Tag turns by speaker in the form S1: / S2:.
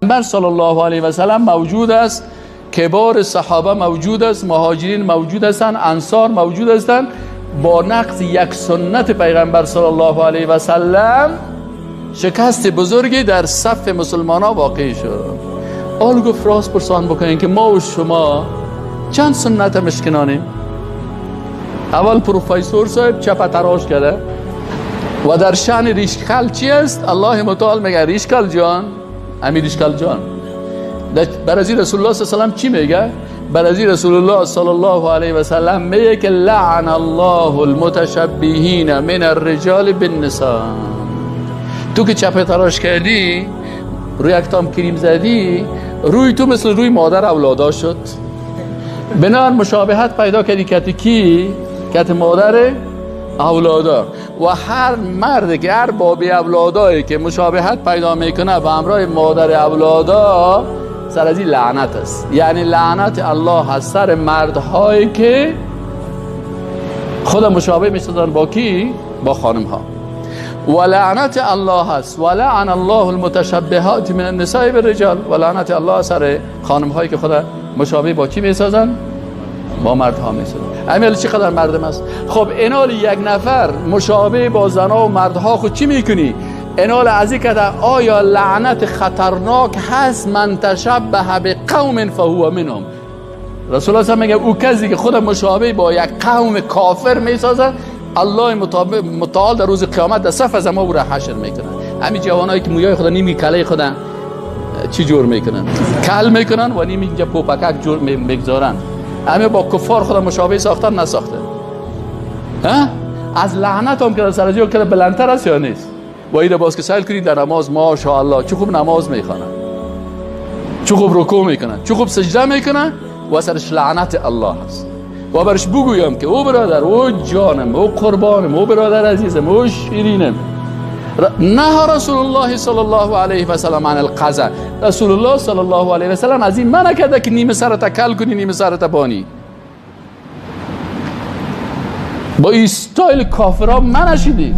S1: پیغمبر صلی الله علیه و سلم موجود است، کبار صحابه موجود است، مهاجرین موجود هستند، انصار موجود هستند. با نقض یک سنت پیغمبر صلی الله علیه و سلم شکست بزرگی در صف مسلمان ها واقع شد. آل گفت راست پرسان بکنین که ما و شما چند سنت مشکنانیم. اول پروفسور صاحب چپ تراش کرده و در شأن ریشکل چی است؟ الله متعال میگه ریشکل جان، امیر ریشکل جان، برازی رسول الله صلی الله علیه و سلم چی میگه؟ برازی رسول الله صلی الله علیه و سلم میگه که لعن الله المتشبهین من الرجال بالنساء. تو که چپ تراش کردی، روی یک تام کریم زدی، روی تو مثل روی مادر اولادا شد. بنابر مشابهت پیدا کردی کتی کی؟ کت مادر اولادا. و هر مرد که هر بابی اولادایی که مشابهت پیدا میکنه به همراه مادر اولادا، سر از این لعنت است. یعنی لعنت الله از سر مردهایی که خود مشابه میسازن با کی؟ با خانم ها. و لعنت الله است، و لعن الله المتشبهات من النساء بالرجال. و لعنت الله سر خانم هایی که خود مشابه با کی میسازن؟ با مردها میسازن. امیال چقدر مردم است. خب اینال یک نفر مشابه با زنا و مردها خود چی میکنی؟ اینال از این که آیا لعنت خطرناک هست؟ من تشبه بقوم فهو منهم. رسول الله میگه او کسی که خود مشابه با یک قوم کافر میسازه، الله متعال در روز قیامت در صف از ما او را حشر میکنه. همین جوانایی که مویای خود نیمی کله خود چی جور میکنن؟ کل میکنن و نیمی اینجا پوپکک جور میگذارن. همه با کفار خود مشابه ساختن نساخته. ها؟ از لعنت هم که در سر جای که بلندتر است یا نیست؟ و ایره باز که سیل کنید در نماز، ماشاءالله چه خوب نماز میخوانن، چه خوب رکوع میکنن، چه خوب سجده میکنن، و سرش لعنت الله هست. و برش بگویم که او برادر، او جانم، او قربانم، او برادر عزیزم، او شیرینم، نه رسول الله صلی الله علیه و سلم عن القضا. رسول الله صلی الله علیه و سلم از این منع کرده که نیمه سرت کل کنی، نیمه سرت بانی. با این استایل کافرها منع شدی.